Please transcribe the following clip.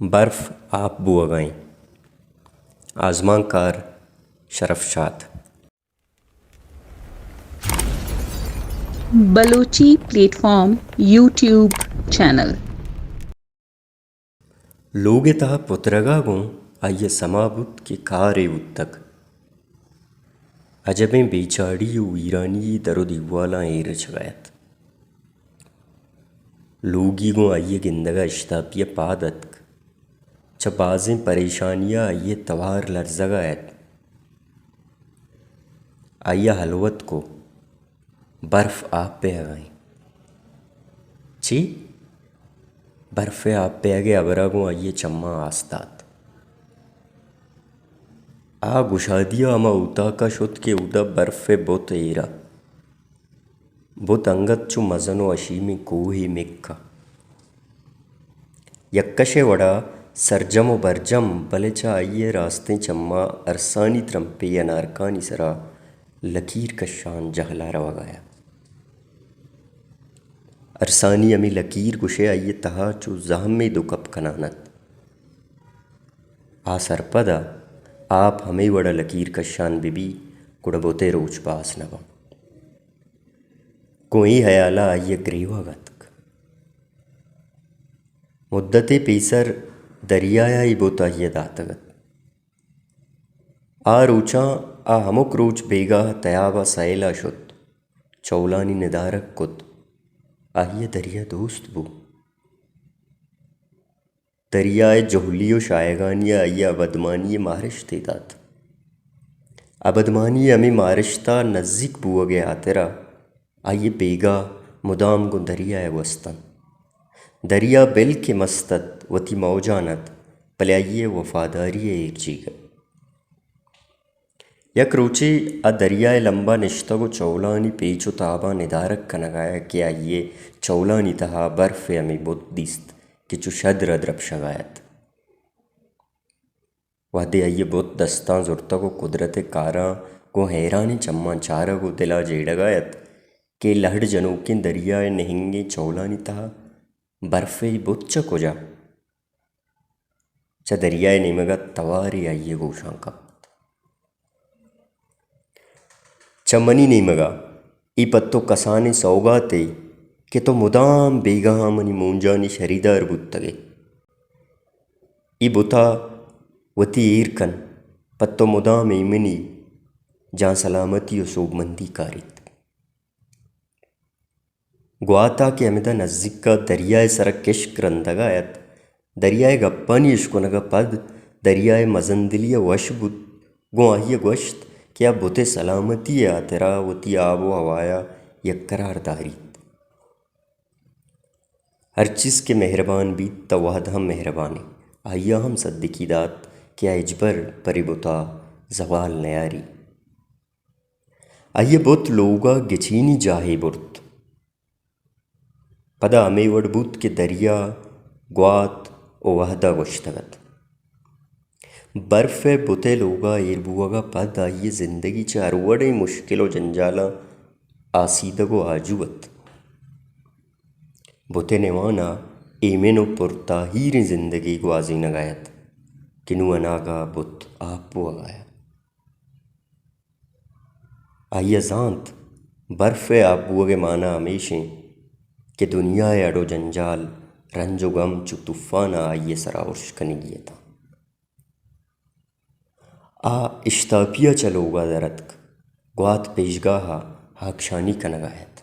برف آپ بوگ ءَ اِنت۔ آزمانکار شرف شاد۔ Balochi plate form YouTube channel. لوگ ءِ تہا پترگ ءَ گوں آئی ءَ سما بوت کہ کارے بوتگ۔ عجبیں بے چاڑی ءُ ویرانی در ءُ دیوالاں ایر رچگ ءَ اَت۔ لوگی گوں آئی ءِ گندگ ءَ اشتاپی ءَ پاد اتک۔ چہ بازیں پریشانی ءَ آئی ءِ توار لرزگ ءَ اَت۔ آئی ءَ ہلوت کو، برف آپ پیگ ءَ اِنت۔ چی؟ برف ءِ آپ پیگ ءِ ہبر ءَ گوں آئی ءِ چماں آس دات۔ آ گشادی ءَ ہما اوتاک ءَ شت کہ اودا برف ءِ بت ایر اَت۔ بت انگت چو مزن ءُ اشیمیں کوہے مک اَت۔ یکش ءِ وڑا سرجم ءُ برجم، بلے چہ آئی ءِ راستیں چماں ارسانی ترمپے انارکانی سرا لکیر کشان جہل ءَ روگ ءَ اَت۔ ارسانی ہمے لکیر گوشئے آئی ءِ تہا چو زہمے دو کپ کنان اَت۔ آ سرپد اَت، آپ ہمے وڑا لکیر کشان بہ بیت، گڑا بت ءِ روچ باز نہ بنت۔ گوں اے ہیال ءَ آئی ءَ گریوگ اتک۔ مدتے پیسر دریا ءَ اے بت آئی ءَ داتگ اَت۔ آ روچاں آ ہمک روچ بیگاہ ءَ تیاب ءَ سیل ءَ شت، چولانی ندارگ کت۔ آئی ءَ دریا دوست بوت۔ دریا ءِ جہلی ءُ شاہگانی ءَ آئی ءَ ابدمانی ءِ مارشتے دات۔ ابدمانی ءِ ہمے مارشت ءَ نزیک بوگ ءِ ہاترا آئی ءِ بیگاہ مدام گوں دریا ءَ گوست اَنت۔ دریا بل کہ مست اَت، وتی موجاں اَت، بلے آئی ءِ وفاداری ءِ ایر جیگ اَت۔ یک روچے آ دریا ءِ لمب ءَ نشتگ ءُ چولانی پیچ ءُ تاباں ندارگ کنگ ءَ اَت کہ آئی ءِ چولانی تہا برف ءِ ہمے بت دیست کہ چو شدر ءَ درپشگ ءَ اَت۔ وہدے آئی ءَ بت دستاں زرتگ ءُ قدرت ءِ کاراں گوں حیرانیں چماں چارگ ءُ دل ءَ جیڑگ ءَ اَت کہ لہڑ جنوکیں دریا ءِ نہنگیں چولانی تہا برف ءِ بت چہ کجا؟ چہ دریا ءِ نیمگ ءَ توارے آئی ءِ گوشاں کپت۔ چہ منی نیمگ ءَ اے پہ تو کسانیں سوگاتے کہ تو مدام بیگاہاں منی مونجانی شریدار بوتگ ئے۔ اے بت ءَ وتی ایر کن، پہ تو مدام ایمنی، جان سلامتی ءُ سوبمندی کاریت۔ گوات ءَ کہ ہمدا نزیک ءَ دریا ءِ سر ءَ کشک رندگ ءَ اَت، دریا ءِ گپانی اشکنگ ءَ پد دریا ءِ مزندلی ءَ وش بوت، گوں آئی ءَ گوشت کہ آ بت ءِ سلامتی ءِ ہاترا وتی آب ءُ ہوا ءَ یکرار داریت۔ ہر چیز کہ مہربان بیت، تہ وہد ہم مہربان اِنت۔ آئی ءَ ہم سدکی دات کہ آ ہچبر پرے بت ءَ زوال نیاری۔ آئی ءَ بت لوگ ءَ گچینی جاہے برت۔ پدا ہمے وڑ بوت کہ دریا، گوات ءُ وہد ءَ گوشتگ اَت۔ برف ءِ بت ءِ لوگ ءَ ایر بوگ ءَ پد آئی ءِ زندگی چہ ہر وڑیں مشکل ءُ جنجالاں آسیدگ ءُ آجو اَت۔ بت ءِ نوان ءَ ایمن ءُ پرتاہیریں زندگی گوازینگ ءَ اَت کہ نوں اناگہ بت آپ بوگ ءَ اَت۔ آئی ءَ زانت، برف ءِ آپ بوگ ءِ مانا ہمیش اِنت کہ دنیا ءِ اڑ ءُ جنجال، رنج ءُ گم چو طوفان ءَ آئی ءِ سرا ارش کنگی اَت۔ آ اشتاپی ءَ چہ لوگ ءَ در اتک۔ گوات پیشگاہ ءَ ہاکشانی کنگ ءَ اَت۔